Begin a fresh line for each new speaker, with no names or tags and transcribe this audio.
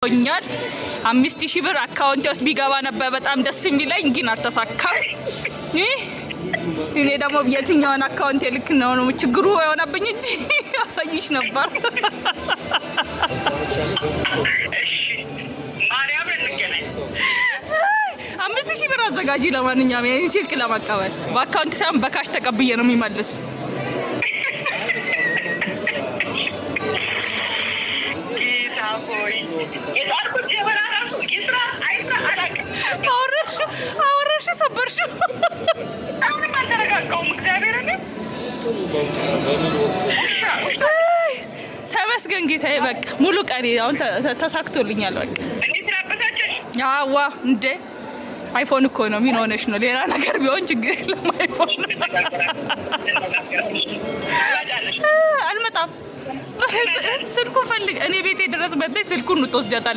ኛል። 5,000 ብር አካውንቴ ውስጥ ቢገባ ነበር በጣም ደስ የሚለኝ፣ ግን አልተሳካም። ይህ እኔ ደግሞ የትኛውን አካውንቴ ልክ ነው ችግሩ የሆነብኝ እንጂ አሳይሽ ነበር።
እሺ፣ ማርያምን እንገናኝ።
5,000 ብር አዘጋጂ። ለማንኛውም የኔን ስልክ ለመቀበል በአካውንት ሳይሆን በ cash ተቀብዬ ነው የሚመልስ።
ጌታ ሆይ፣ የጣርኩት ጀበና ራሱ ይስራ አይስራ አላውቅም።
አወረድሽው፣ አወረድሽው፣ ሰበርሽው።
አሁንም አልተረጋጋሁም። እግዚአብሔርን ውሻ ውሻ።
አይ፣ ተመስገን ጌታዬ። በቃ ሙሉ ቀኔ አሁን ተሳክቶልኛል። በቃ
እኔ ስላበሳጨሽ
አዋ እንዴ፣ አይፎን እኮ ነው። ምን ሆነሽ ነው? ሌላ ነገር ቢሆን ችግር የለም። አይፎን
ትመጫለሽ።
አልመጣም። ስልኩን ፈልግ። እኔ ቤቴ ድረስ መጥተሽ ስልኩን ትወስጃታለሽ።